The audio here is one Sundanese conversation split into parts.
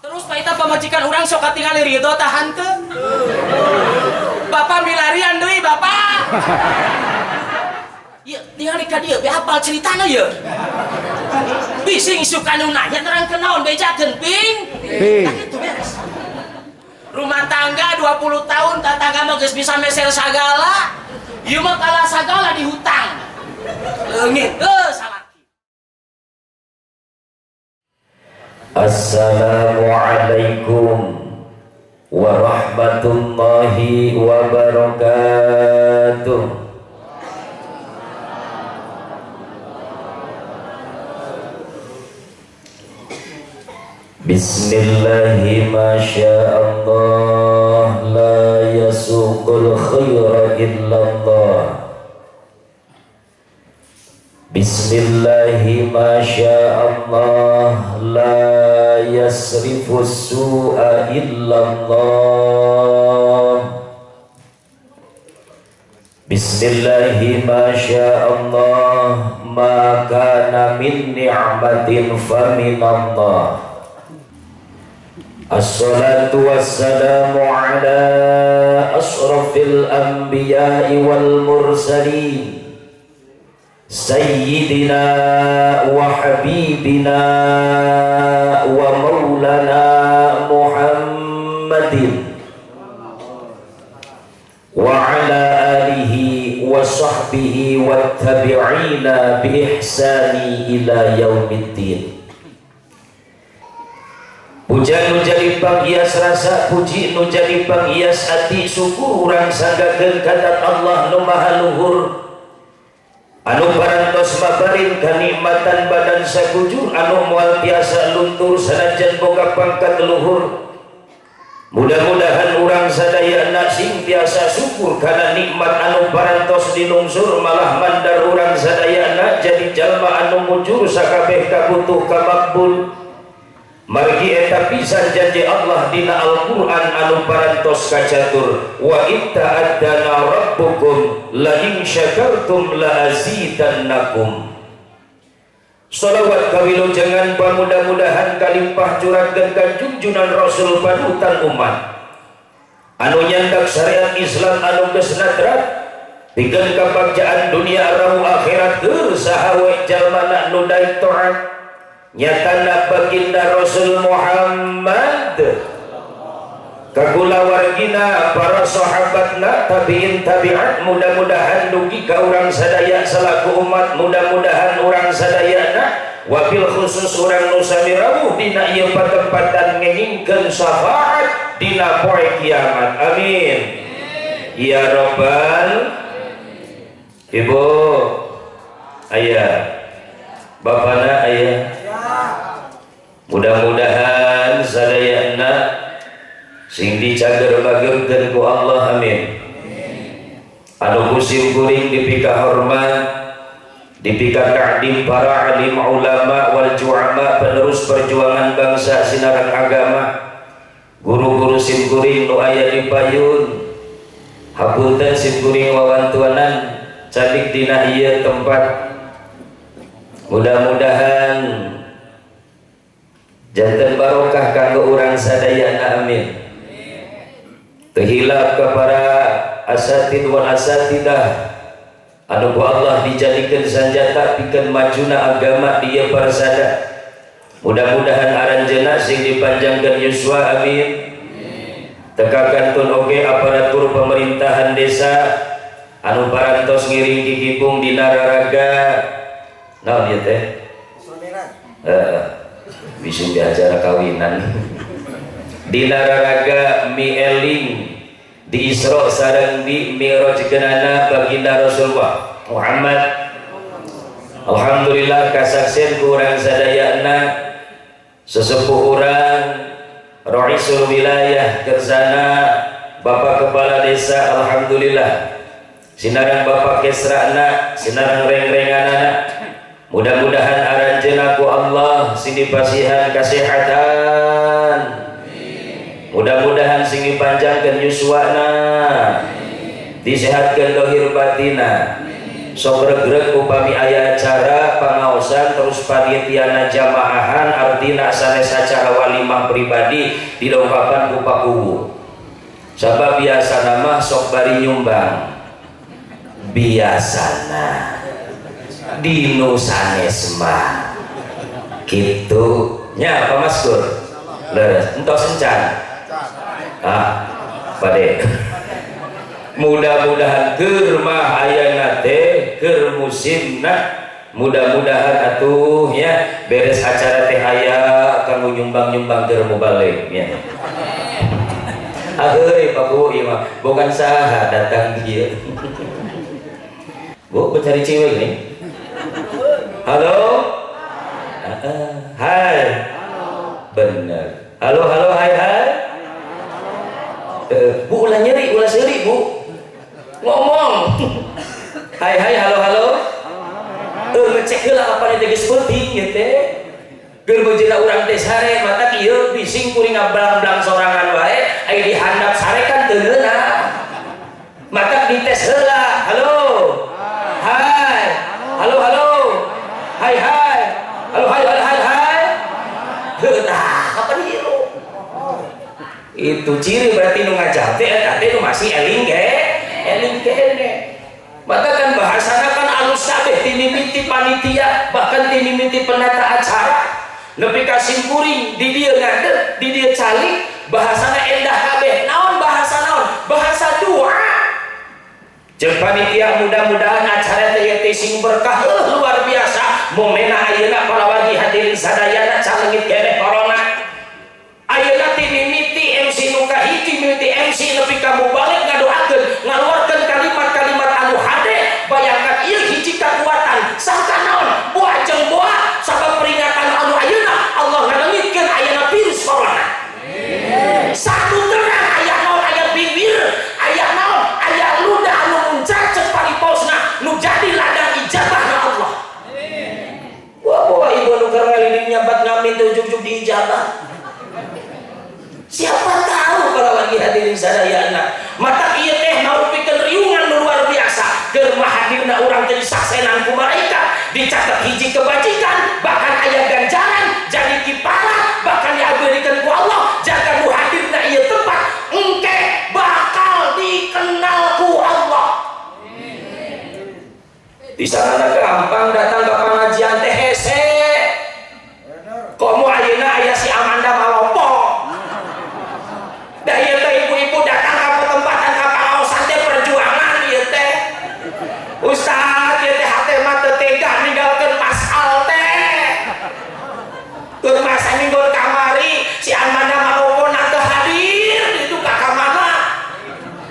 Terus paita pamajikan urang sok katingali ridho tah henteu. Bapak milarian deui bapak. Ieu tingali ka dieu be hafal ceritana ieu. Bising isuk anu nanya nerangkeun naon bejakeun ping. Ping. Tah kitu beres. Rumah tangga 20 tahun tatangga mah geus bisa meser sagala. Ieu mah kalah sagala di hutang. Leungit heuh salaki. Assalamualaikum warahmatullahi wabarakatuh. Bismillahi ma sya'allah la yasuqul khaira illallah. Bismillahi ma sya'allah la yasrifus su'a illallah. Bismillahi ma sya'allah ma kana min ni'matin faminallah. Assalatu wassalamu ala asrafil anbiya'i wal mursalin Sayyidina wa habibina wa maulana Muhammadin wa ala alihi wa sahbihi wa tabi'ina bi ihsani ila yaumiddin. Puja nu jadi panghias rasa, puji nu jadi panghias ati, syukur urang sanggakeun ka Allah nu maha luhur anu parantos mabarin kanikmatan badan sakujur anu moal tiasa luntur sanajan boga pangkat luhur. Mudah-mudahan urang sadayana sing tiasa syukur kana nikmat anu parantos dinungsur, malah mandar urang sadayana jadi jalma anu mujur sakabeh kabutuh kamakbul. Margi eta pisan janji Allah dina Al-Qur'an anu parantos kacatur, wa itta'adzana rabbukum la in syakartum la azidannakum. Shalawat kawilujengan pamudah-mudahan kalimpah curahkeun ka junjunan Rasul panutan umat anu nyandak syariat Islam anu geus nadrat pikeun kabagjaan dunia rawu akhirat keur saha we jalmana nu daek taat nyatana baginda Rasul Muhammad kakulawargina para sahabatna tabiin tabiat. Mudah-mudahan dugi ka urang sadaya selaku umat, mudah-mudahan urang sadayana wabil khusus urang nu sami rawuh dina ieu patempatan ngengingkeun syafaat dina poe kiamat. Amin ya rabbal. Ibu ayah bapana ayah, mudah-mudahan sadayana sing dicager-bagerkeun ku Allah. Amin. Anu kusim kuring dipika hormat, dipika ta'dim para alim ulama wal ju'ama penerus perjuangan bangsa sinaran agama, guru-guru sim kuring nu aya di payun. Hapunten sim kuring wawantuanan cadik dina ieu tempat. Mudah-mudahan janten barokah kanggo urang sadayana. Amin. Teu hilap ka para asatid wal asatidah anu ku Allah dijadikeun sanjata pikeun majuna agama di ieu parsada. Mudah-mudahan aranjeunna sing dipanjangkeun yuswa. Amin. Teka kantun oge aparatur pemerintahan desa anu parantos ngiring kikipung dina raraga naon ieu teh? Bisa di acara kawinan dina raraga mieling di Isra sareng di Mi'raj kenana baginda Rasulullah Muhammad. Alhamdulillah kasaksian ku urang sadayana sesepuh urang Raisul Wilayah Kersana Bapak Kepala Desa, alhamdulillah sinarang Bapak Kesrana sinarang reng-renganana. Mudah-mudahan aranjeunna ku Allah sing dipasihan kasehatan, mudah-mudahan sing dipanjangkeun yuswana, disehatkeun dohir batina, Sok regreg upami aya acara pangaosan terus panitiana jamaahan, artina sanes acara walimah pribadi didongkapan ku Pak Kuwu. Sabab biasa nama sok bari nyumbang, biasana dinu sanes mah kitu nya. Pak Maskur, leres entos encan? Ah, pade mudah-mudahan keur mah ayeuna teh keur musimna, mudah-mudahan atuh ya beres acara teh aya kanggo nyumbang-nyumbang keur mubalig nya. Ah heuy, Pak Bu, ieu mah bukan saha datang dieu. Bu, mencari cewek nih. Halo? Hai. Bener. Halo, halo, hai, hai. Bu, ulah nyeri, ulah seuri, Bu. Ngomong. Hai, hai, halo, halo. Ngecek heula apa teh geus penting ieu teh. Keur bejeuna urang teh sare, mata kieu bising kuring ngablang-blang sorangan wae, aya di handap sare kan teu ngeunah. Mata dites heula. Halo. Hai. Halo, halo. Hai, hai. Halo, hai, hai, hai, hai. Heuh, tah, kapan hirup? Itu ciri berarti nu ngajak teh eta teh nu masih eling ke, eling kene. Maka kan bahasana kan alus kabeh ti mimiti panitia, bahkan ti mimiti penata acara nepi ka simkuring di dieu ngadeg, di dieu calik, bahasana endah kabeh. Naon bahasa, naon? Bahasa doa. Jeung panitia mudah-mudahan acara teh teh sing berkah. Luar biasa momena ayeuna para wargi hadirin sadayana, calengit keneh corona. Ayeuna ti mimiti MC nu kahiji, mimiti MC nepi ka mubalig ngadoakeun, ngaluarkeun kalimat-kalimat anu hade. Bayangkan ieu hiji kekuatan sangka naon, buah jeung buah, sabab peringatan anu ayeuna Allah ngalengitkeun ayeuna virus corona. Satu terang aya naon, aya bibir, aya naon, aya ludah anu muncrat cek paripaosna nu jadi ladang ijabahna Allah. Wah, wah, ibu nu keur ngaliling nyabat ngamin teu ujug-ujug diijabah. Siapa tahu kalau lagi hadirin sadayana. Mata ieu teh marupikeun riungan nu luar biasa. Keur hadirna urang teh disaksenan ku malaikat, dicatat hiji kebajikan, bahkan aya ganjaran jadi kiparat, bahkan diabadikan ku Allah. Jaga nu hadirna ieu tempat engke bakal dikenal ku Allah. Di sana gampang datang ke pengajian teh hese. Komo ayeuna aya si Amanda Malopo. Da ieu teh ibu-ibu datang ka tempatan ka pangaosan teh perjuangan ieu teh. Ustaz, ieu teh hate mah teu tega ninggalkeun Mas Al teh. Keur masa minggu kamari si Amanda Malopo na teu hadir itu ka mana?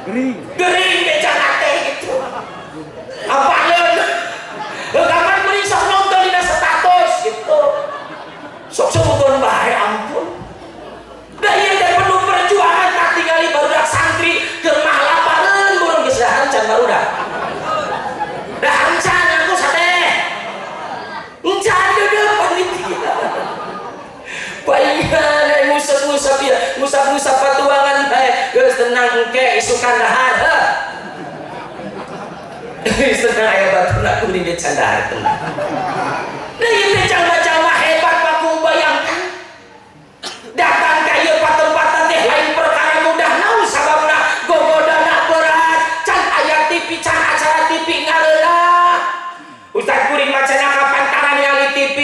Gering. Gering bejana teh gitu. Apa leun? Kapan beri sok nonton dina status gitu. Sok sebutan bae, ampun. Da ieu teh penuh perjuangan, tak tingali barudak santri keur mah lapareun, burung geus dahar can barudak. Dahar can aku sate. Encan deudeuh panitia. Palingan ngusap-ngusap ya, ngusap-ngusap patuangan bae. Geus tenang, engke isukan dahar heuh. Geus tenang, aya batuna kuring ge can dahar, tenang. Da ieu teh jalma-jalma hebat, Pak, bayangkan. Datang ka ieu patempatan teh lain perkara mudah. Naon sababna? Gogodana berat, can aya TV, can acara TV ngareunah. Ustaz kuring mah cenah kapan tara ningali TV,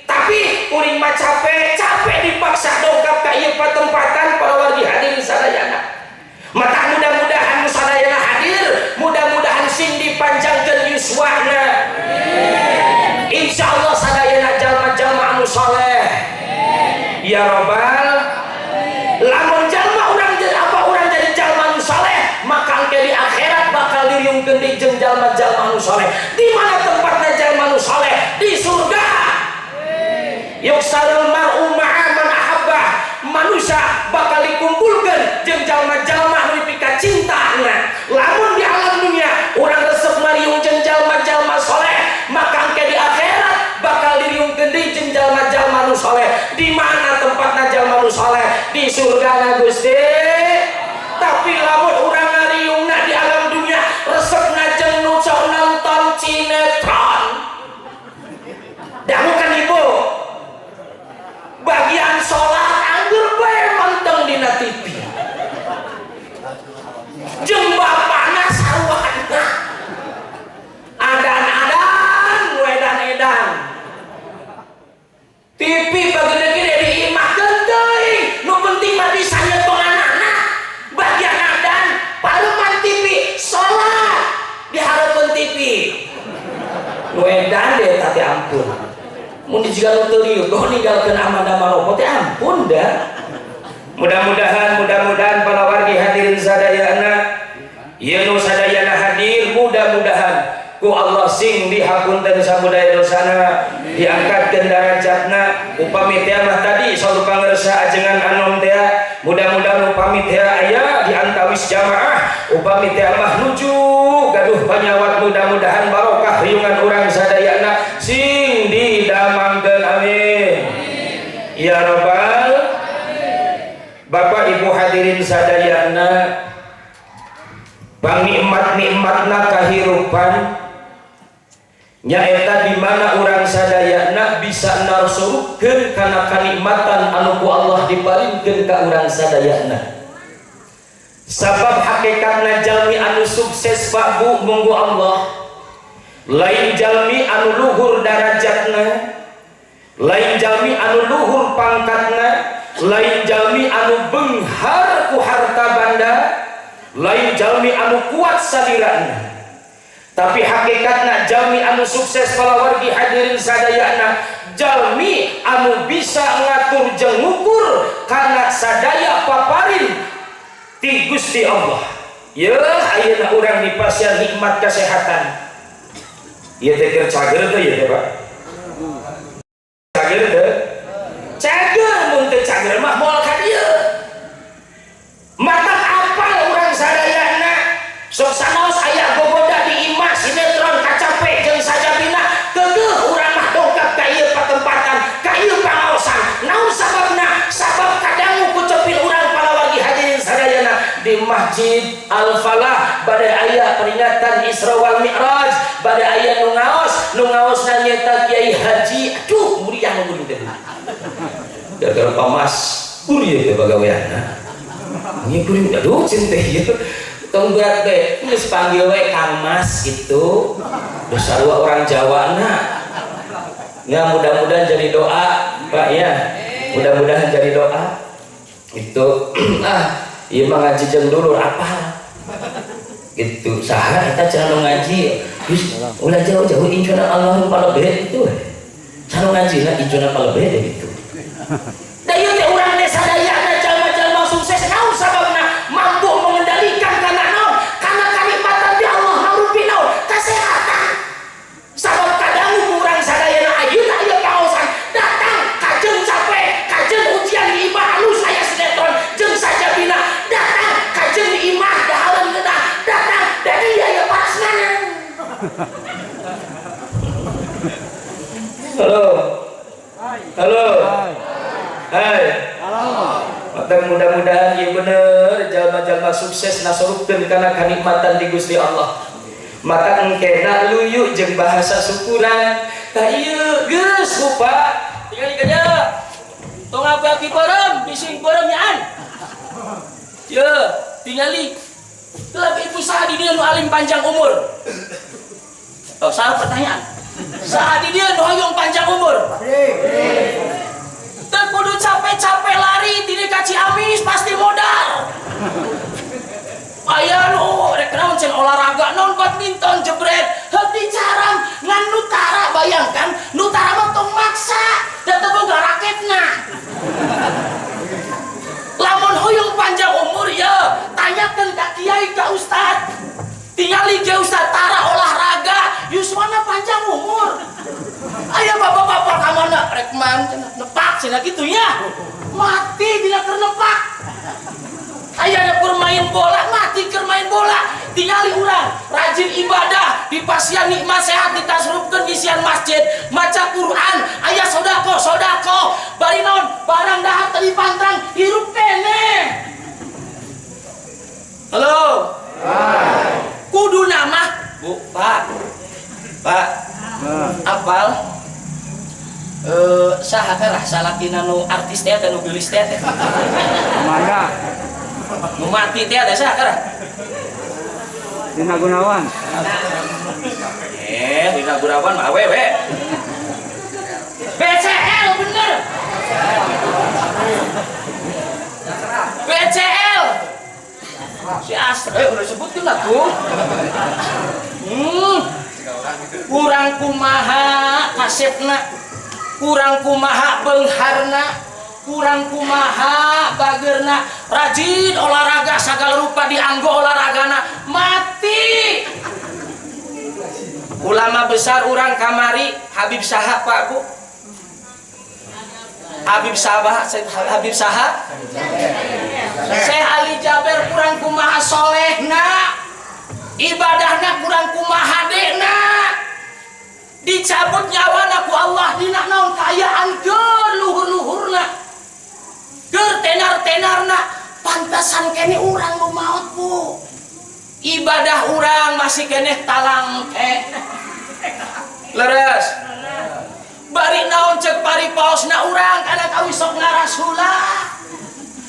tapi kuring mah capek capek dipaksa dongkap ka ieu patempatan. Para wargi hadirin sadayana, mata mudah-mudahan sadayana hadir, mudah-mudahan sing dipanjangkeun yuswana. Insyaallah sadayana jalma-jalma anu soleh ya robbal. Lamun jalma urang jadi apa, urang jadi jalma anu soleh, maka engke di akhirat bakal diriungkeun deui jeung jalma-jalma anu soleh. Di mana tempatna jalma anu soleh? Di surga. Yuhsyarul mar'u ma'a man ahabbah, manusia bakal dikumpulkan jeung jalma-jalma anu dipika cintana. Lamun di alam dunia urang resep ngariung jeung jalma-jalma soleh, maka engke di akhirat bakal diriungkeun deui jeung jalma-jalma nu soleh. Di mana tempatna jalma nu soleh? Di surga Gusti. Tapi lamun urang ngariungna di alam dunia resepna jeung nu sok nonton Siga nu teu riuh ninggalkeun Amanda Manopo teh ampun dah. Mudah-mudahan para wargi hadirin sadayana, ieu nu sadayana hadir, mudah-mudahan ku Allah sing dihapunten samudaya dosana, diangkatkeun darajatna. Upami teh mah tadi saur pangersa ajengan anom teh, mudah-mudahan upami teh aya di antawis jamaah, upami teh mah nuju gaduh panyawat, mudah-mudahan barokah riungan urang sadayana sing didamangkeun, amin ya rabbal. Bapak Ibu hadirin sadayana, pangnikmat-nikmatna kahirupan nyaeta di mana urang sadayana bisa narsurkeun kana kanikmatan anu ku Allah diparinkeun ka urang sadayana. Sabab hakikatna jalmi anu sukses, Pak, Bu, munggu Allah, lain jalmi anu luhur darajatna, lain jalmi anu luhur pangkatna, lain jalmi anu benghar ku harta banda, lain jalmi anu kuat salirana, tapi hakikatna jalmi anu sukses, palawargi hadirin sadayana, jalmi anu bisa ngatur jeung ngukur kana sadaya paparin ti Gusti Allah. Ya, ayeuna urang dipasihan nikmat kesehatan. Ieu teh keur cager teh ieu teh, Pak? Cager teh? Cager. Mun teu cager mah moal ka dieu. Matak apal urang sadayana, sok sanaos aya gogoda di imah, sinetron kacape jeung sajabina, keukeuh urang mah dongkap ka ieu patempatan, ka ieu pangaosan. Naon sababna? Sabab kadangu ku cepil urang, palawargi hadirin sadayana, di Masjid Al Falah bade aya peringatan Isra wal Mi'raj, bade aya nu ngaos, nu ngaosna nyaeta Kiai Haji. Aduh, muriang kuring teh gara-gara pamas buri teh bagaweanna. Ieu kuring, aduh, cing teh ieu tong berat teh, geus panggil we Kang Mas gitu. Sarua orang Jawa na ya. Mudah-mudahan jadi doa, Pak, ya. Mudah-mudahan jadi doa itu. Ah, ieu mah ngaji jeung dulur apa gitu, saha eta cenah nu ngaji geus ulah jauh-jauh, incuna Allah palebet itu saha nu ngaji na incuna palebet gitu. Da ieu teh urang teh sadayana jalma-jalma sukses. Naon sababna? Mampu mengendalikan kana naon? Kana kanikmatan di Allah marupi naon? Kesehatan. Sabab kadangu ku urang sadayana, ayeuna aya kaosan datang kajeun capek, kajeun ujian di imah halus, aya sinetron jeung sajabina datang, kajeun di imah dahareun ngeunah datang, da dieu aya parasmanan. Halo, halo, hai. Maka mudah-mudahan ya bener jalma-jalma sukses nasorupkeun kana kanikmatan di Gusti Allah. Maka engkena luyu jeung bahasa syukuran. Tah ieu geus rupa tinggal kerja. Tong api-api peureum, bising peureum nyaan. Ye, tingali. Gelap ibu, saha di dieu nu alim panjang umur? Oh, salah pertanyaan. Saha di dieu nu hoyong panjang umur? Teu kudu capek-capek lari ti ka Ciamis, pasti modal. Aya nu rek naon cenah, olahraga naon, badminton, jebret, heuk dicarang ngan nu tara. Bayangkan nu tara mah tong maksa, da teu boga raketna. Lamun hoyong panjang umur ya, tanyakeun ka kiai, ka ustad. Tingali ge ustad tara olahraga, yuswana panjang umur. Aya bapak-bapak ka mana rek man cenah, nepak cenah kitu nya. Mati dina keur nepak. Aya keur main bola, mati keur main bola. Tingali urang rajin ibadah, dipasihan nikmat sehat, ditasrufkeun ngisian masjid, maca Quran, aya sodako, sodako, bari naon, barang dahar teu dipantrang, hirup keneh. Halo. Kudu nama, Bu, Pak. Pak. Apal? Eh, saha karah salakina nu artis teh, nu geulis teh teh? Mana? Nu mati teh teh saha karah? Rina Gunawan. Eh, Rina Gunawan mah awewe. BCL bener. BCL. Si Astra, eh, udah sebutkeun lah tuh. Kurang kumaha kasepna. Kurang kumaha beungharna, kurang kumaha bagerna, rajin olahraga sagala rupa dianggo olahragana, mati. Ulama besar urang kamari, Habib saha, Pak, Bu? Habib Sabah, Habib saha? Syekh Ali Jaber, kurang kumaha solehna, ibadahna kurang kumaha hadena, dicabut nyawana ku Allah dina naon kaayaan keur luhur-luhurna, keur tenar-tenarna. Pantasan keneh urang nu maot, Bu, ibadah urang masih keneh talangke. Leres? Bari naon cek paripaosna urang kadang kawis sok ngarasula,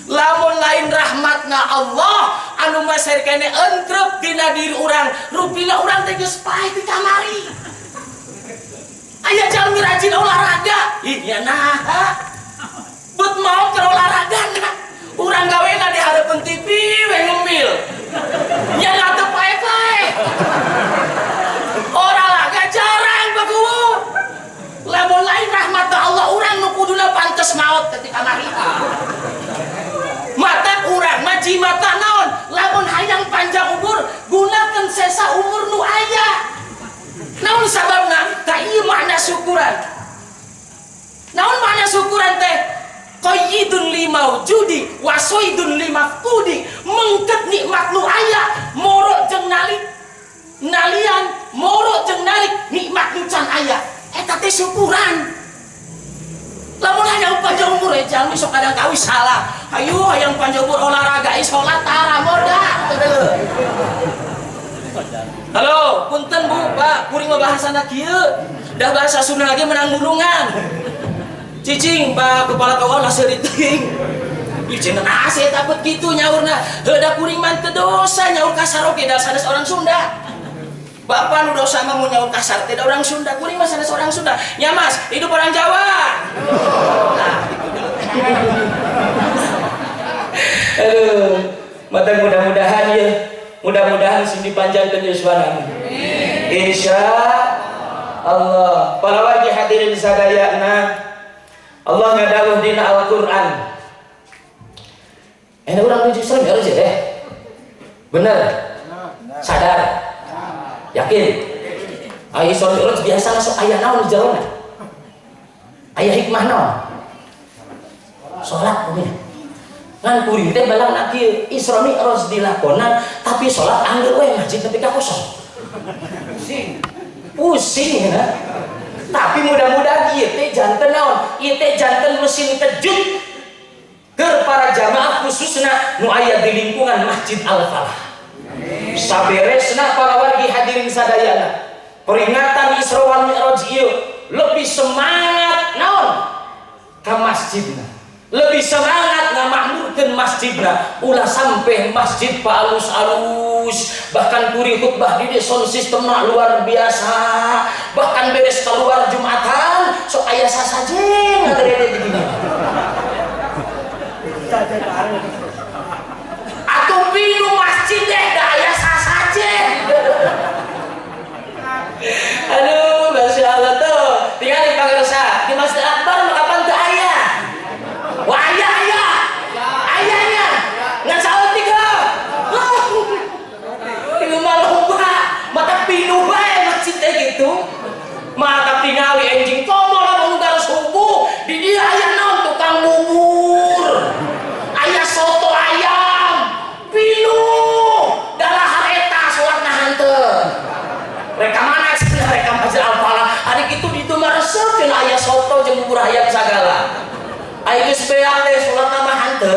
lamun lain rahmatna Allah anu masih keneh entrep dina diri urang, rupina urang teh geus paeh di kamari. Aya jalmi rajin olahraga, ih ya, nah bet maot ke olahraga na. Urang gawena di hareupeun TV we, ngemil nya, teu pae-pae, olahraga jarang bagu. Lamun lain rahmat Allah, urang nu kuduna pantes maot ketika kamari. Mata urang mah mata naon, lamun hayang panjang umur, gunakan sesa umur nu aya. Naon sababna? Tak, ieu makna syukuran. Naon makna syukuran teh? Qayyidun li maujudi wa soidun li mafqudi, mengket nikmat nu aya, moro jeung nalik nalian, moro jeung nalik nikmat nu can aya. Eta teh syukuran. Lamun hayang panjang umur, ya jalmi sok kadang kawis salah. Hayu hayang panjang umur olahraga, ih salat tara modal. Halo, punten Bu, Pak, kuring mah bahasana kieu. Dah bahasa Sunda lagi menang gunungan. Cicing, Pak Kepala KUA lah seuri teuing. Ih, cenah asa takut kitu nyaurna. Heuh, da kuring mah teu dosa nyaur kasar oge, da sanes orang Sunda. Bapak nu dosa mah mun nyaur kasar teh, da orang Sunda, kuring mah sanes orang Sunda. Nya Mas, hidup orang Jawa. Nah, itu dulu. Aduh, mata mudah-mudahan ya, mudah-mudahan sing dipanjangkeun yuswana. Insya Allah. Para wargi hadirin sadayana, Allah ngadawuh dina Al-Qur'an. Eh, urang nuju Isra Mi'raj ya? Bener? Sadar? Yakin? Ayo, Isra Mi'raj biasa masuk aya naon di jalan? Aya hikmah naon? Salat bumi. Ngan kuring teh balang kieu, Isra Mi'raj dilakonan tapi salat angger we masjid nepi ka kosong. Pusing. Pusing ya. Tapi mudah-mudahan ieu teh janten naon? Ieu teh janten mesin kejut ke para jamaah, khususna nu aya di lingkungan Masjid Al-Falah. Saberesna, para wargi hadirin sadayana, peringatan Isra wal Mi'raj ieu lebih semangat naon? Ka masjidna. Lebih semangat ngamakmurkeun masjidna. Ulah sampai masjid alus-alus, bahkan kuri khutbah di sound systemna luar biasa, bahkan beres keluar Jumatan sok aya sasajen ngaderede di dinya. Atuh pilu masjid deh da aya sasajen. Aduh, Masya Allah tuh. Tinggal di Pangersa, di Masjid Akbar mah kapan teu aya? Wah, aya aya. Ayanya. Ngan saeutik heuh. Di mah loba, mata pinuh bae masjid teh gitu. Maka tingali enjing komo lamun unggal subuh di dia aya naon, tukang bubur. Aya soto ayam. Pinuh. Dalahar eta salat nahan teu. Reka mana cenah, reka Masjid Al-Falah. Ari kitu ditu mah resep cenah, aya soto jeung bubur ayam sagala. Aya geus beak teh salat mah henteu.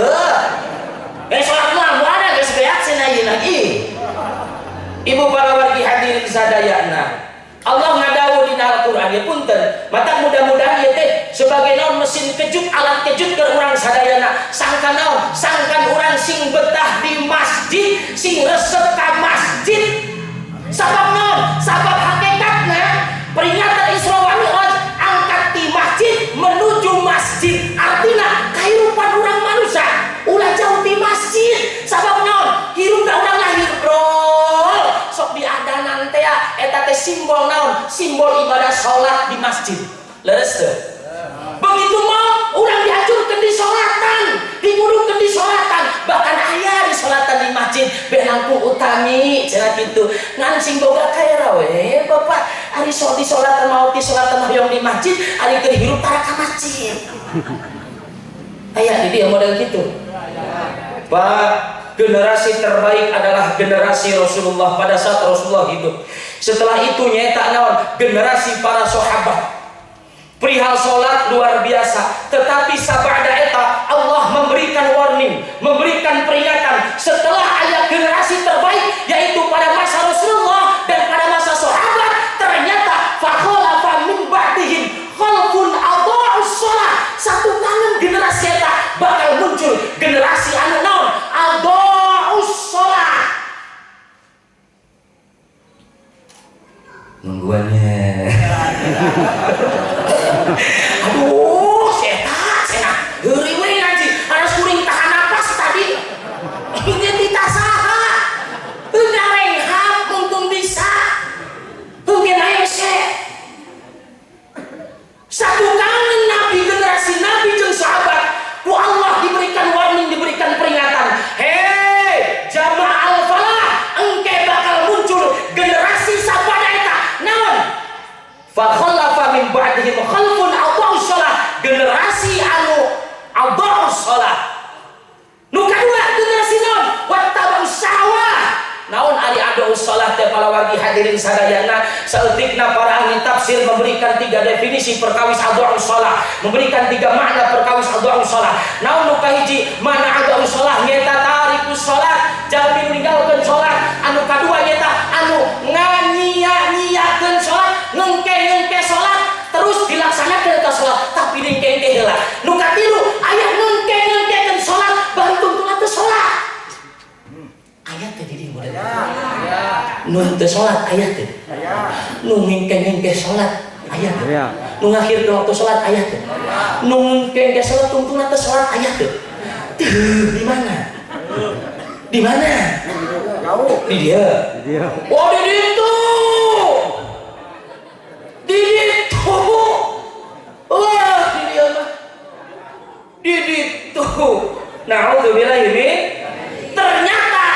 Eh, salat mah ada geus beak cenah ieu lagi. Ibu para wargi hadirin sadayana. Allah ngadawuh dina Al-Qur'an ya, punten. Mata mudah-mudahan ieu teh sebagai naon, mesin kejut, alat kejut ke urang sadayana. Sangkan naon? Sangkan urang sing betah di masjid, sing resep ka masjid. Sabab naon? Sabab hakikatna peringatan Isra wal Mi'raj angkat di masjid menuju masjid. Artinya kehidupan urang manusia ulah jauh di masjid. Sabab naon? Hirupna urang lahir, bro. Sok diadanan teh eta teh simbol naon? Simbol ibadah salat di masjid. Leres teu? Be langkung utami cenah kitu. Ngan sing boga kaera we Bapak, ari di salatan maot di salatan hoyong di masjid, ari keur hirup tara ka masjid. Aya di dieu model kitu. Pak, generasi terbaik adalah generasi Rasulullah pada saat Rasulullah hidup. Setelah itu nyaeta naon? Generasi para sahabat. Perihal salat luar biasa, tetapi sabada eta Allah memberikan warning, memberikan peringatan setelah ayat generasi terbaik yaitu pada masa Rasulullah dan pada masa sahabat, ternyata fakhalafa min ba'dihim khalfun adha'us shalah. Satu tangan generasi eta bakal muncul generasi anu naon? Adha'us shalah. Nungguannya. Aduh, setan, cenah. Heureuy we ngaji, harus kuring tahan napas tadi. Ini tita saha. Ngarenghap untung bisa. Mungkin hese. Satu kangen Nabi, generasi Nabi jeung sahabat, ku Allah diberikan warning, diberikan peringatan. Hei, jamaah al-falah, engke bakal muncul generasi sabada eta. Naon? Fa khalafa min ba'dihim khalfun adha'us shalah. Generasi anu adha'us shalah. Nu kadua generasi naon? Wattaba'us syahwat. Naon ari adha'us shalah teh para wargi hadirin sadayana? Saeutikna para ahli tafsir memberikan 3 definisi perkawis adha'us shalah, memberikan 3 makna perkawis adha'us shalah. Naon nu kahiji mana adha'us shalah? Nyaeta tarikus shalat, jalmi ninggalkeun salat. Anu kadua nyaeta anu nganyia-nyiakeun salat, ngengke-ngengke salat, terus dilaksanakeun eta salat tapi dingke-engke heula. Nu katilu aya ngengke-ngengkekeun salat bantun teu salat. Aya teh di dieu model. Nu teu salat aya teh. Nu ngengke-ngengke salat aya teh. Nu ngakhirkeun waktu salat aya teh. Nu ngengke salat tungtungna teu salat aya teh. Di mana? Di mana? Jauh. Di dia. Di dia. Oh, di ditu. Di ditu. Wah, di dia mah. Di ditu. Na'udzubillah ini. Ternyata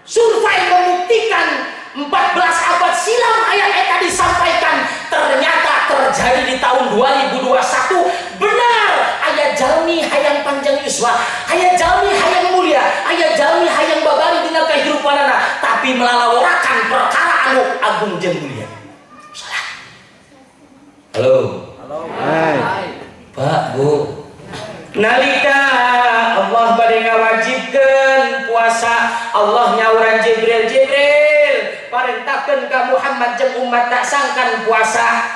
survei membuktikan 14 abad silam ayat eta disampaikan ternyata terjadi di tahun 2021. Benar, aya jalmi hayang panjang yuswa, aya jalmi hayang mulia, aya jalmi hayang babari dina kehidupanana, tapi melalaworakan perkara anu agung jeung mulia, salat. Halo. Hai. Pak, Bu, nalika Allah bade ngawajibkeun puasa, Allah nyauran Jibril, Jibril parentahkeun ka Muhammad jeung umat tak sangkan puasa.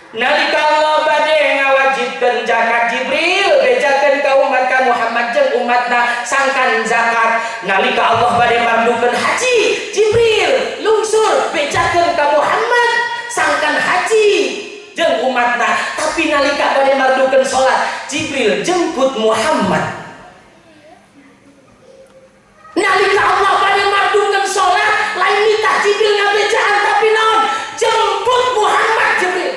Nalika Allah bade ngawajibkeun zakat, Jibril bejakeun ka umat ka Muhammad jeung umatna sangkan zakat. Nalika Allah bade mardukeun haji, Jibril lungsur bejakeun ka Muhammad sangkan haji jeung umatna. Tapi nalika bade mardukeun salat, Jibril jemput Muhammad. Nalika Allah bade mardukeun salat, lain nitah Jibril ngabejaan, tapi naon? Jemput Muhammad Jibril.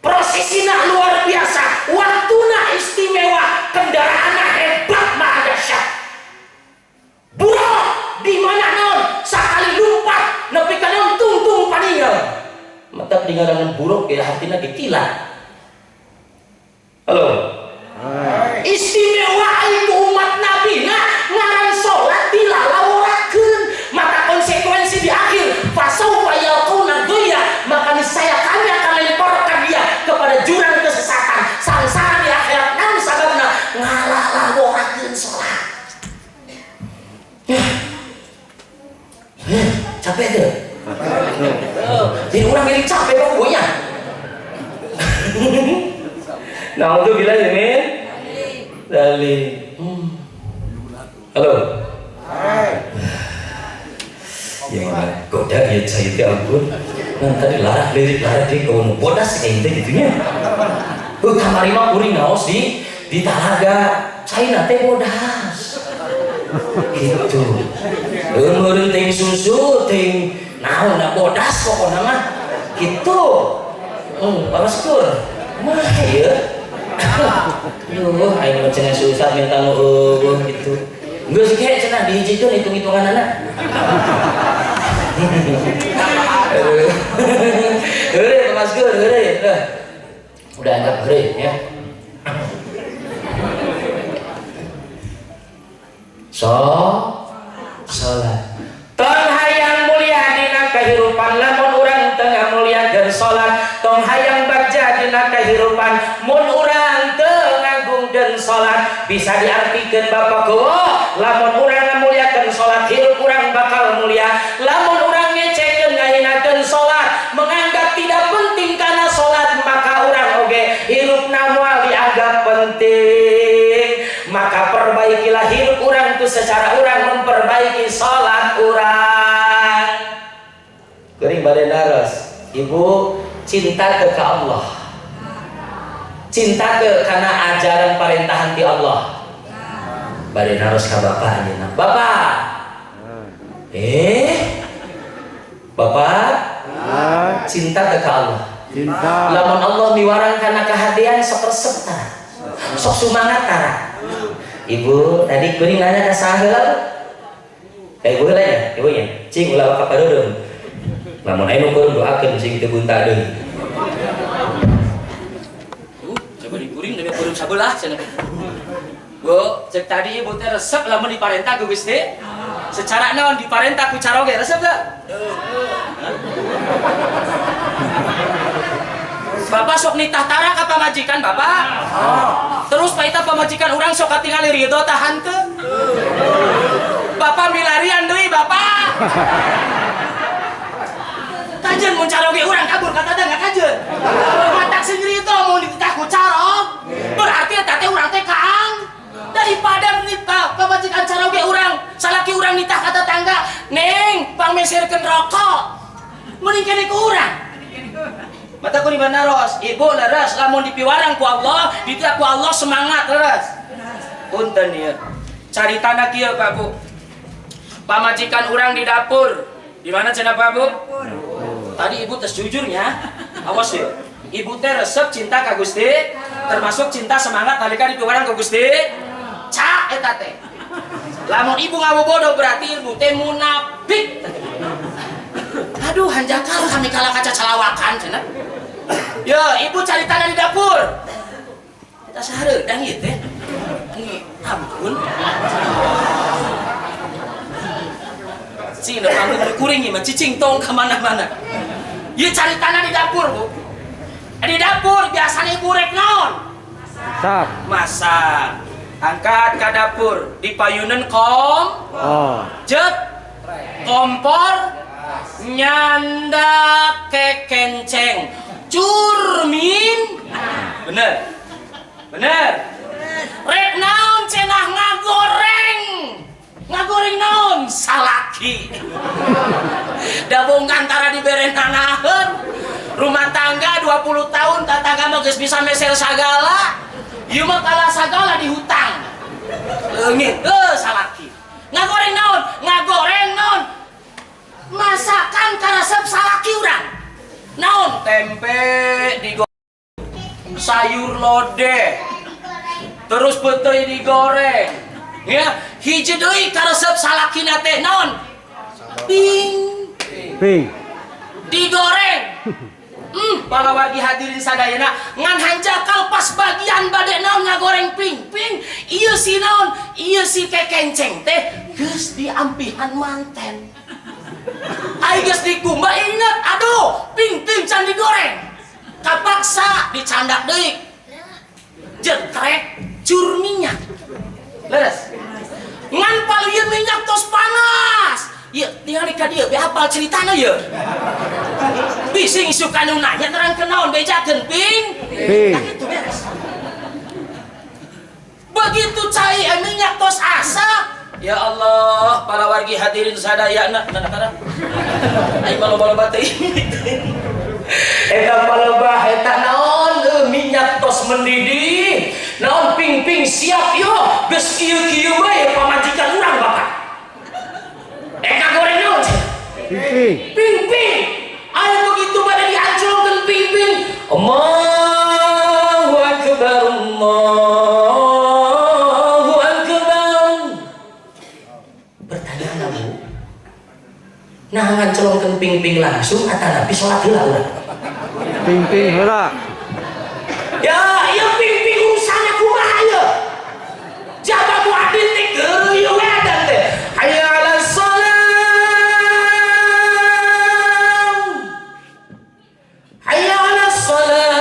Prosesina luar biasa, waktuna istimewa, kendaraanna hebat maha dahsyat. Buraq di mana naon? Sakali lumpat nepi ka naon tungtung paninggal. Mata dingarangan buruk ya hatinya dikilat. Halo. Hai. Istimewa itu umat Nabi nah ngaran salat dilalaworakeun, maka konsekuensi di akhir fasaufa yalqauna ghayya, maka niscaya kami akan lemparkan dia kepada jurang kesesatan sengsara di akhirat. Naon sababna? Ngalalaworakeun salat. Ya. Ya, capek tuh. Jadi orang yang capek pokoknya. Nah, untuk bilang ini dari halo. Ya goda ya saya ya ampun. Nah, tadi larah lirik larah di kau bodas kayak gitu gitunya. Kamari mah kuring ngaos di talaga. Cai teh bodas. Gitu. Meureun ting susu ting naon da bodas pokona mah. Gitu. Bagus kur. Mah ya. Duh, aing mah cenah susah minta nu eueuh gitu. Geus ge cenah dihijikeun hitung-hitunganana. Heureuy Mas Gur, heureuy. Udah anggap heureuy ya. So, salat. Tong hayang mulia dina kahirupan lamun urang teu ngamulyakeun salat, tong hayang bagja dina kahirupan mun urang teu ngagungkeun salat. Bisa diartikeun Bapak ku, lamun urang ngamulyakeun salat hirup urang bakal mulia. Lamun urang ngecekeun ngahinakeun salat, menganggap tidak penting kana salat, maka urang oge hirupna moal dianggap penting. Maka perbaikilah hidup urang itu secara urang memperbaiki salat urang. Kuring bade naros, ibu cinta ke Allah, cinta ke karena ajaran parentahan ti Allah. Bade naros ka bapak ayeuna. Bapak, bapak cinta ke Allah. Cinta. Lamun Allah miwarang kana kahadean sok resep tara, sok sumangat tara. Ibu tadi kuring nanya ka saha heula? Ka ibu heula nya, ibunya. Cing ulah ka padeudeuh. Lamun aya nu keur doakeun sing teu bunta deui. Coba dikuring demi kuring sabelah cenah. Bu, cek tadi ibu teh resep lamun diparentah ku Gusti. Secara naon diparentah ku caroge resep teu? Bapak sok nitah tara ka pamajikan bapak. Terus paita pamajikan urang sok katingali ridho tahan teu. Bapak milarian deui bapak. Kajeun mun caroge urang kabur ka tetangga kajeun. Matak sing ridho mun dititah ku carog. Berarti eta teh urang teh kaang. Daripada nitah pamajikan caroge urang, salaki urang nitah ka tetangga, "Neng, pangmeserkeun rokok." Mending kene ku urang. Mata ku dibanaros, ibu leres lamun dipiwarang ku Allah, dititah ku Allah semangat leres. Punten ieu. Caritana kieu Pak Bu. Pamajikan urang di dapur. Di mana cenah Pak Bu? Tadi ibu tes jujurnya. Awas ya. Ibu teh resep cinta ka Gusti, termasuk cinta semangat nalika dipiwarang ku Gusti. Cak eta teh. Lamun ibu ngabobodo berarti ibu teh munafik. Aduh, hanjakal kami kalah kaca calawakan cenah. Yo, ibu cari tanah di dapur. Kita sareudang ieu teh. Ampun. Cing depan kuring ieu mah cicing tong ka mana-mana. Ieu cari tanah di dapur, Bu. Di dapur biasanya ibu rek naon? Masak. Masak. Angkat ka dapur, dipayuneun kom. Oh. Jet kompor nyanda kekenceng curmin. Bener. Bener. Rek naon cenah ngagoreng. Ngagoreng naon? Salaki. Dabongkan tara dibere nanaheun. Rumah tangga 20 tahun tatangga mah geus bisa meser sagala. Ieu mah kalah sagala dihutang. Leungit heuh salaki. Ngagoreng naon? Ngagoreng naon? Masakan karesep salaki urang. Naon? Tempe digoreng, sayur lodeh, terus peuteuy digoreng. Ya, hiji deui karesep salakina teh naon? Ping. Ping. Digoreng. Para wargi hadirin sadayana ngan hanjakal pas bagian bade naon ngagoreng ping ping ieu si naon ieu si kekenceng teh geus diampihan manten. Ai geus dikumba inget aduh ping ping can digoreng. Kapaksa dicandak deui. Jetrek cur minyak. Leres. Ngan palieun minyak tos panas. Ieu tingali ka dieu be hafal ceritana ieu. Bising isukan nu nanya nerangkeun naon bejakeun ping. Ping. Tah kitu beres. Begitu cai minyak tos asak. Ya Allah, para wargi hadirin sadayana, mana kana? Ai maloba-loba teuing. Eta palebah eta naon minyak tos mendidih. Naon ping-ping siap yo, geus kieu-kieu bae pamajikan urang bapak. Eta goreng naon? Ping-ping. Ping-ping. Aya begitu pada dihancurkeun ping-ping. Allahu akbar, Allahu akbar. Nah, ngancelongkeun pingping langsung atanapi salat heula urang? Pingping heula. Ya, ieu pingping urusanna kumaha ieu? Jaba muadzin teh geureuy we adan teh. Hayya 'alas shalah. Hayya 'alas shalah.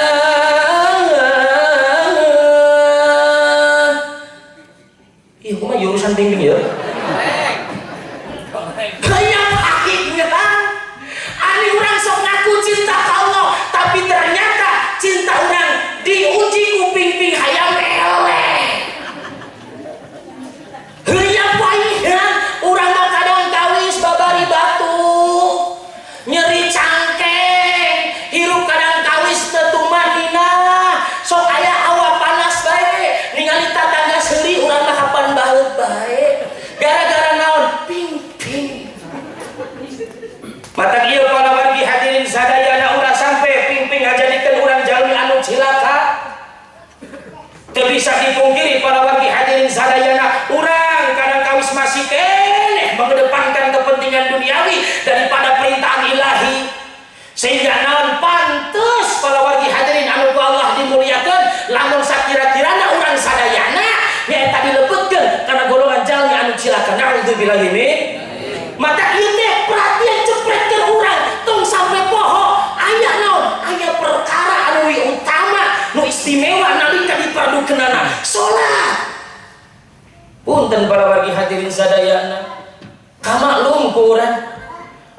Ieu kumaha ieu urusan pingping ieu? Hayang akhirnya ani urang sok ngaku cinta ka Allah, tapi ternyata cinta urang diuji ku pingping hayang eleh. Hayang paehan urang mah kadang kawis babari batuk, nyeri cangkeng, hirup kadang kawis teu tumaninah, sok aya hawa panas bae, ningali tatangga seuri urang mah kapan baheut bae. Gara-gara naon? Pingping. Matak ieu para wargi hadirin sadayana, ulah sampai pingping ngajadikeun urang jalmi anu cilaka. Teu bisa dipungkiri para wargi hadirin sadayana, urang kadang kawis masih keneh mengedepankan kepentingan duniawi daripada perintahan ilahi. Sehingga naon, pantes para wargi hadirin anu ku Allah dimuliakeun, lamun sakira-kirana urang sadayana nyaeta dilebetkeun kana golongan jalmi anu cilaka. Naudzubillahi min. Matak ieu teh perhatian cepret ke urang, tong sampai poho aya naon, aya perkara anu utama, nu istimewa nalika dipardukeunana salat. Punten para wargi hadirin sadayana, kamaklum ku urang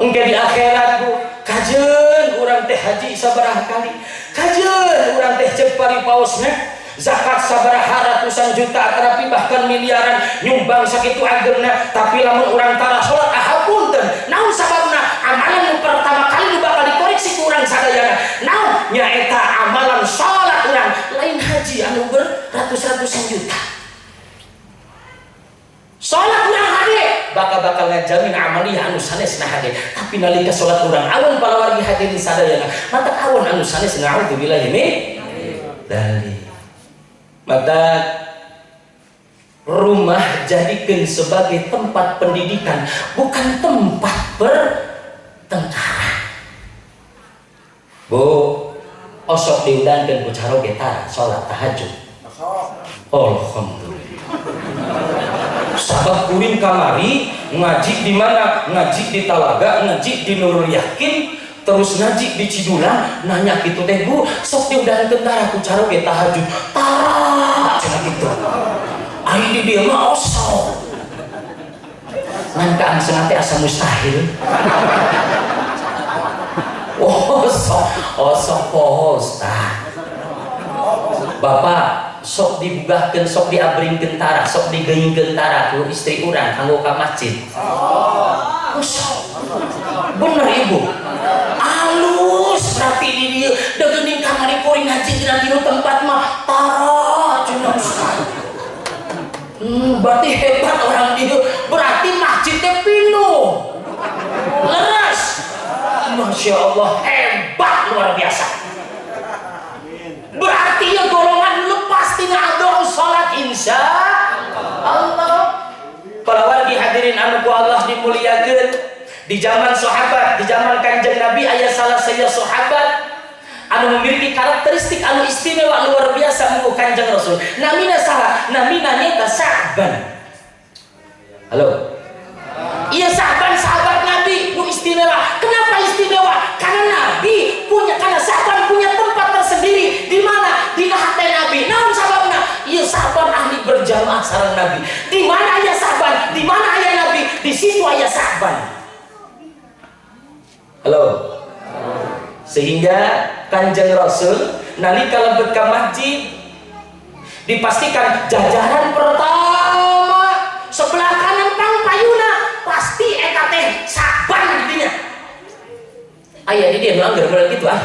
engke di akhirat, Bu, kajeun urang teh haji sabaraha kali, kajeun urang teh ceuk paripaosna zakat sabaraha ratusan juta terapi bahkan miliaran, nyumbang sakitu agengna, tapi lamun urang tara salat, ah punten. Naon sababna? Amalan nu pertama kali nu bakal dikoreksi ku urang sadayana naon? Nyaeta amalan salat urang, lain haji anu beratus-ratusan juta. Salat urang hade bakal-bakal ngajamin amaliyah anu sanes na hade, tapi nalika salat urang awan, para wargi hadirin sadayana, matak awan anu sanes. Naudzubillahi min dzalik. Maka rumah jadikan sebagai tempat pendidikan, bukan tempat pertengkaran. Bu, osok diundangkan ku caroge tara salat tahajud? Alhamdulillah. Sabab kuring kamari ngaji di mana? Ngaji di Talaga, ngaji di Nurul Yakin, terus ngaji di Cidulang, nanya gitu teh, "Bu, sok diundangkeun tara ku caroge tahajud?" "Tara," cenah gitu. Ari di dieu mah osok. Ngan kaangseuna teh asa mustahil. Osok, osok poho tah. Bapak, sok dibugahkeun, sok diabringkeun tara, sok digeungkeun tara ku istri urang kanggo ka masjid? Osok. Bener, Ibu. Alus berarti di dieu. Da geuning kamari kuring ngaji dina tilu tempat mah tara cenah, Ustaz. Berarti hebat orang dieu. Berarti masjidnya pinuh. Leres. Masya Allah, hebat luar biasa. Berarti ya golongan lepas tina doa salat, insya Allah. Para wargi hadirin anu ku Allah dimuliakeun, di zaman sahabat, di zaman Kanjeng Nabi, aya salah saya sahabat anu memiliki karakteristik anu istimewa luar biasa menurut Kanjeng Rasul. Namina saha? Namina nyaeta Sa'ban. Halo. Iya, Sa'ban sahabat Nabi nu istimewa. Kenapa istimewa? Karena Nabi punya, karena Sa'ban punya tempat tersendiri di mana? Di hati Nabi. Naon sababna? Iya, Sa'ban ahli berjamaah sareng Nabi. Di mana aya Sa'ban? Di mana aya Nabi? Di situ aya Sa'ban. Halo. Sehingga Kanjeng Rasul nalika lebet ke masjid dipastikan jajaran pertama sebelah kanan pang payuna pasti eta teh Sa'ban di dinya. Aya di dieu nu angger model kitu ah.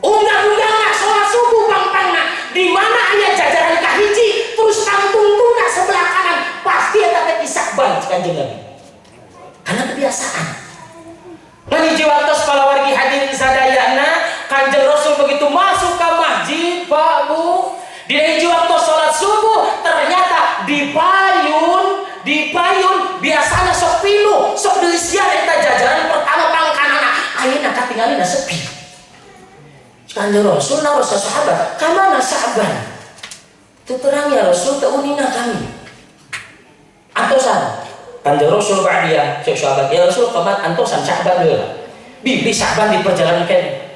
Unggah-unggahna sholat subuh pang-pangna, di mana aya jajaran kahiji terus kantungtungna sebelah kanan pasti eta teh Sa'ban Kanjeng Nabi. Karena kebiasaan. Ngan hiji waktos, para wargi hadirin sadayana, Kanjeng Rasul begitu masuk ke masjid, Pak, Bu, di hiji waktu sholat subuh ternyata di payun biasanya sok pilu, sok deui. Katingalina sepi. Kanjeng Rasul naros ka sahabat, "Ka mana Sa'ban?" "Teu terang ya Rasul, teu uninga kami." Antosan. Kanjeng Rasul ba'diyah, cek sahabat, "Ya Rasul, komat antosan Sa'ban heula." Bibi Sa'ban di perjalanan keneh.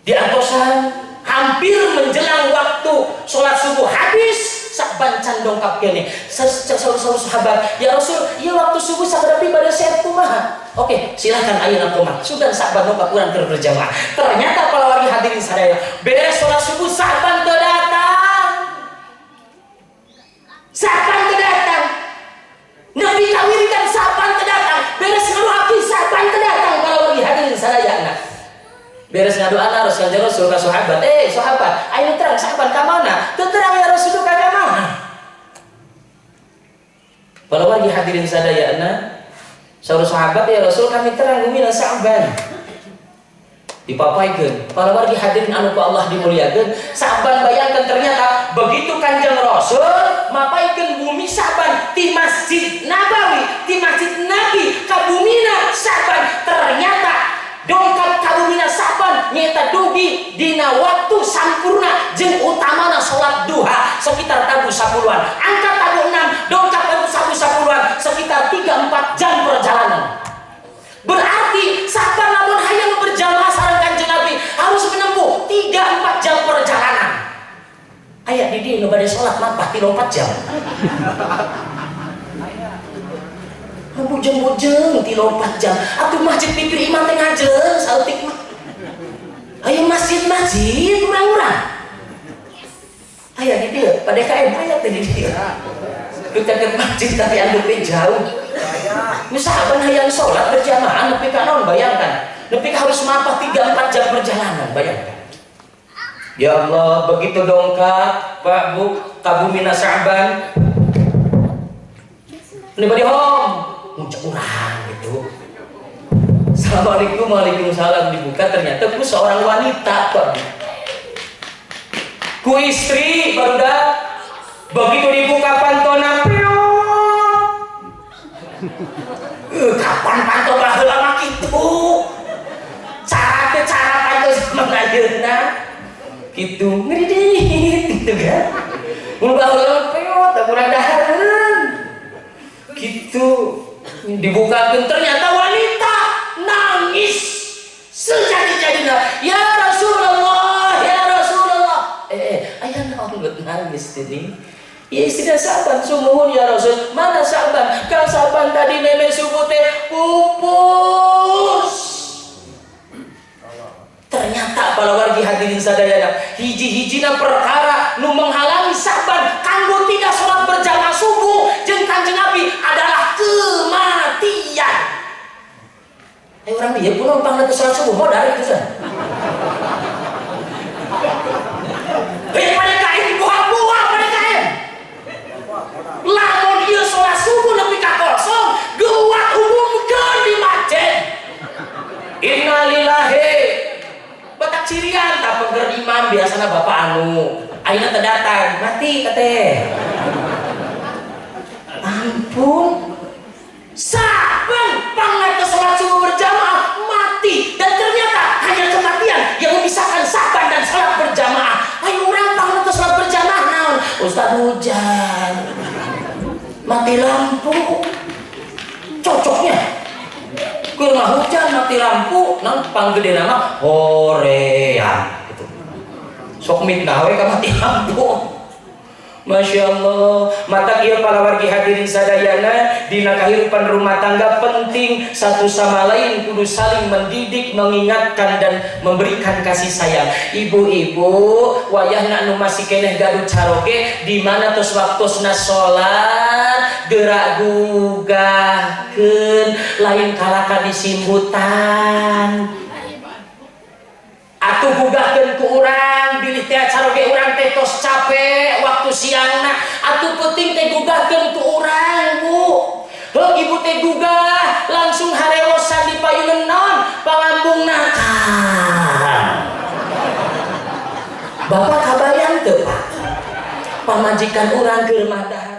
Di antosan hampir menjelang waktu sholat subuh habis, Sa'ban can dongkap keneh. Saur sahabat, "Ya Rasul, ya waktu subuh sabada bade sehat kumaha?" "Oke, silahkan ayeuna kumaha." Sugan Sa'ban dongkap urang keur berjamaah. Ternyata para wargi hadirin sadaya, beres sholat subuh Sa'ban teu datang. Sa'ban teu datang. Nepi ka wiridan Sa'ban teu datang. Beres ngadoakeun Sa'ban teu datang, para wargi hadirin sadayana. Beres ngadoa harus Kanjeng Rasul ka sahabat, "Eh sahabat, ayo terang Sa'ban ka mana?" "Teu terang ya Rasul, ka mana?" Para wargi hadirin sadayana, saur sahabat, "Ya Rasul, kami terang bumina Sa'ban." Dipapaikeun. Para wargi hadirin anu ku Allah dimuliakeun, Sa'ban bayangkan ternyata begitu Kanjeng Rasul mapaikeun bumi Sa'ban di Masjid Nabawi, di Masjid Nabi ka bumina Sa'ban, ternyata dongkap ka bumina Sa'ban nyaeta dugi dina waktu sampurna jeung utamana salat duha sekitar tabuh 10-an. Angkat tabuh 6, dongkap tabuh 10-an, sekitar 3-4 jam perjalanan. Berarti Sa'ban lamun hayang berjamaah sareng Kanjeng Nabi harus menempuh 3-4 jam perjalanan. Aya di dieu nu bade salat mapah 3-4 jam. Bujeng-bujeng 3-4 jam. Atuh masjid pipir imah teh ngajeng saeutik mah. Ayo masjid-masjid urang-urang. Aya di dieu, pada KM aya teh di dieu. Dekat masjid tapi anu jauh. Misalkan hayang sholat berjamaah nepi ka naon, bayangkan. Nepi ka harus mapah 3-4 jam perjalanan, bayangkan. Ya Allah, begitu dongkap Pak Bu ka bumina Sa'ban. Ini badi home, muncul urang gitu. "Assalamualaikum." "Waalaikumsalam." Dibuka ternyata ku seorang wanita, Pak Bu. Ku istri barudak. Begitu dibuka pantona, kapan panto baheula mah kitu? Cara teh cara panto zaman ayeuna kitu ngeridit gitu kan. Mun baheula peot kurang dahareun. Gitu dibukakeun ternyata wanita nangis sejadi-jadinya, "Ya Rasulullah, ya Rasulullah." Eh, aya naon geut nangis ini? Ya istri Sa'ban, "Sumuhun ya Rasul." "Mana Sa'ban?" "Kang Sa'ban tadi memeh subuh teh pupus." Ternyata para wargi hadirin sadayana, hiji-hijina perkara nu menghalangi Sa'ban kanggo tidak sholat berjamaah subuh jeung Kanjeng Nabi adalah kematian. Eh, orang dia pulang pang sholat subuh modal itu san. Eh, mereka buah-buah mereka. Lamun ieu sholat subuh nepi ka kosong, geuwat umumkeun di masjid. Innalillahi. Batak cirian tak pengger imam biasana bapak anu. Ayeuna teu datang, mati teh. Ampun. Saben pangna sholat subuh berjamaah mati, dan ternyata hanya kematian yang memisahkan Saban dan sholat berjamaah. Ayo urang pangna sholat berjamaah naon? "Ustaz, hujan." Mati lampu. Cocoknya. Keur hujan mati lampu, nang panggede nama horea gitu. Sok mitnah we ka mati lampu. Masya Allah, mata ieu para wargi hadirin sadayana, dina kehidupan rumah tangga penting satu sama lain kudu saling mendidik, mengingatkan dan memberikan kasih sayang. Ibu-ibu, wayahna anu masih keneh gaduh caroge, di mana tos waktosna salat, gerak gugahkeun, lain kalaka disimbutan. Atuh gugahkeun ku urang bilih teh caroge urang teh tos capek waktu siangna, atuh penting teh gugahkeun ku urang, Bu. Heuh, ibu teh gugah langsung harewosan di payuneun naon pangambungna kan. Bapak kabayang teu, Pak? Pamajikan urang keur madahar.